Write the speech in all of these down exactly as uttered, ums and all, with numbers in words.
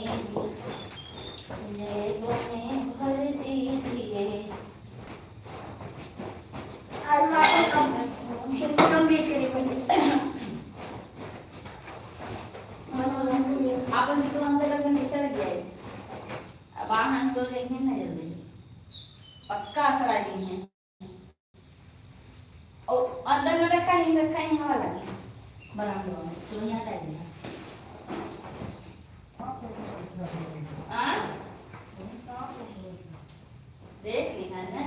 जेब में भर दीजिए। आज माँ को कम, कम भी करी बोली। आपन जी को अंदर रख के निसर जाए। अब आ हम तो लेके ना जल्दी। पक्का असर आ गई है। ओ, अंदर में रखा ही, रखा ही हवा लगी। बराबर में, सुइया टाइप में। हाँ? देख ली है ना?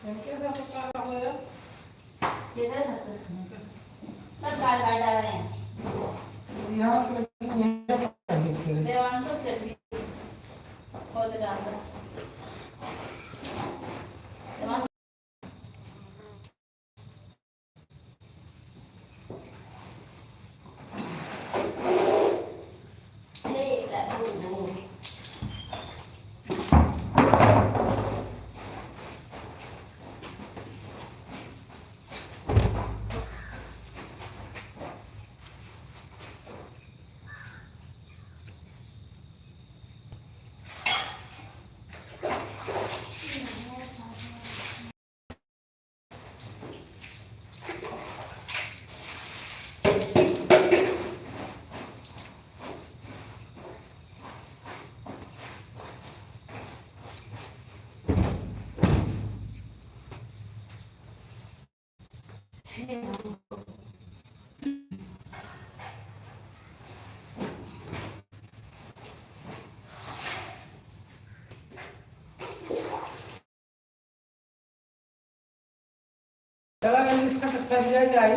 इनके साथ तो क्या हुआ यार? किधर है तो? सब गाल बाल डाल रहे हैं। यहाँ पे नहीं है, पहले से। देवांशु फिर भी खोद डाल दो। देवांशु चला, इसका तो फैल जाए जाए।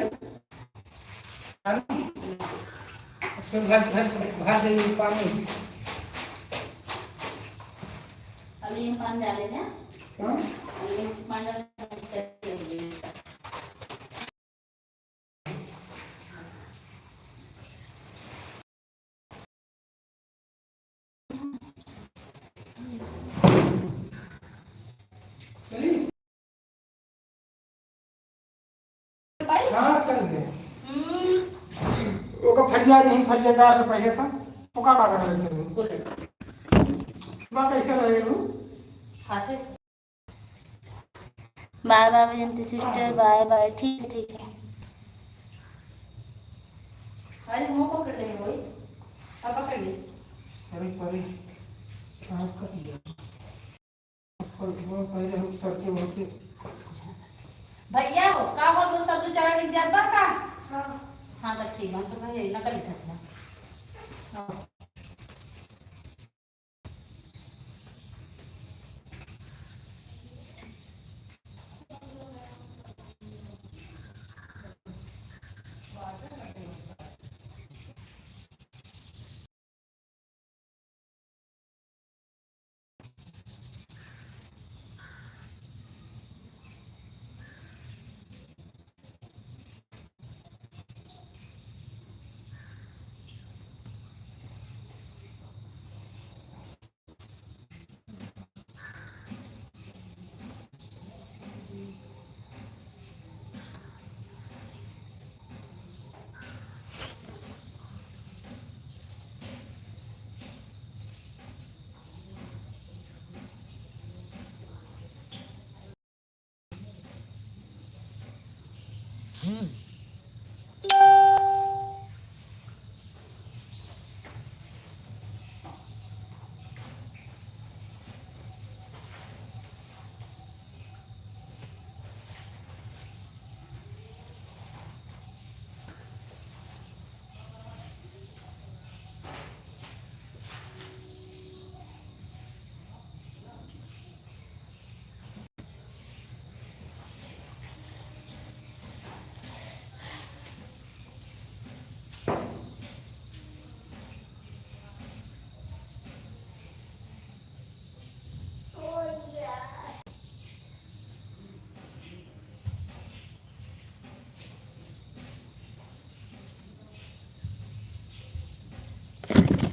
फिर भर, भर, भर देंगे पानी। अब ये पानी डालेंगे। हाँ? अब ये पानी डालेंगे। हाँ, चल गए। ओका फरिया नहीं, फरिया डाल के पहले था। ओका का कर लेते हो? बा कैसे रहे हो? बाय बाय जयंती सिस्टर, बाय बाय। ठीक है, ठीक है। अरे मुंह पकड़ रहे हो, अब पकड़ ले। अरे परे, सांस का पिया। और वो पहले हम सर के होते। भैया हो, का हो, दो शब्द उच्चारण लिख जात बा का? हाँ। हाँ, तो ठीक बा, हम तो कहे नकल लिखत बा। हाँ।